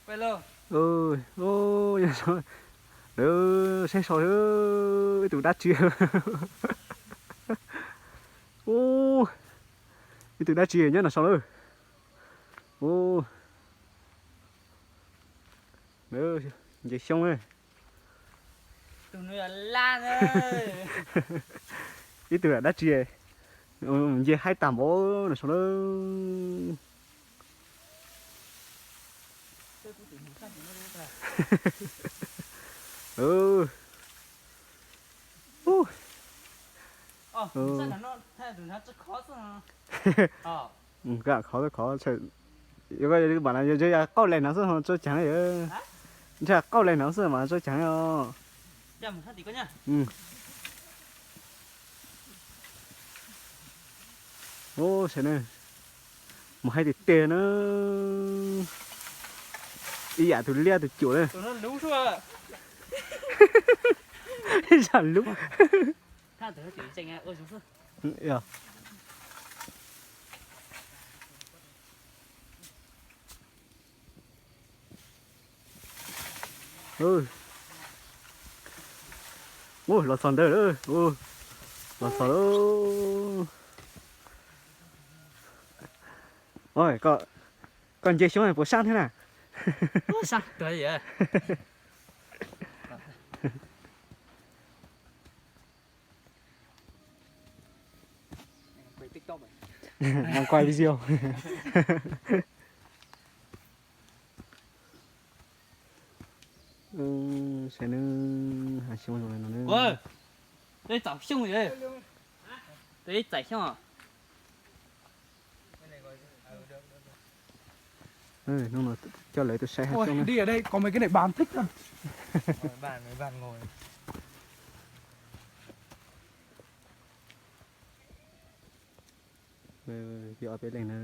Ub, ub, lawv saib saud, ib tug dab tsi. Ub, ib tug dab tsi nyob no saud lawm. Ub, nce xyoob. Ib tug dab tsi nce haib tag npaum no saud lawm. Khov, khov, yuav qauj lees no xwb ho tso ceev li. Ntshe qauj lees no xwb mas tso ceev os. Ub, saib na, mus haib tiag tiag na. Ib yam tus liab tus cuam na. Ib yam lub. Ub, los txog ntawd lawm. Ub, los txog lawm. Koj nce xyoob puas sab thiab na? Mus quay video. Saib nws hav xyoob zoo li no na. Tus ib txaim xyoob, tus ib txaim xyoob. Hnub no coj lawv tuaj saib hav xyoob na. Peb ob peb leeg na.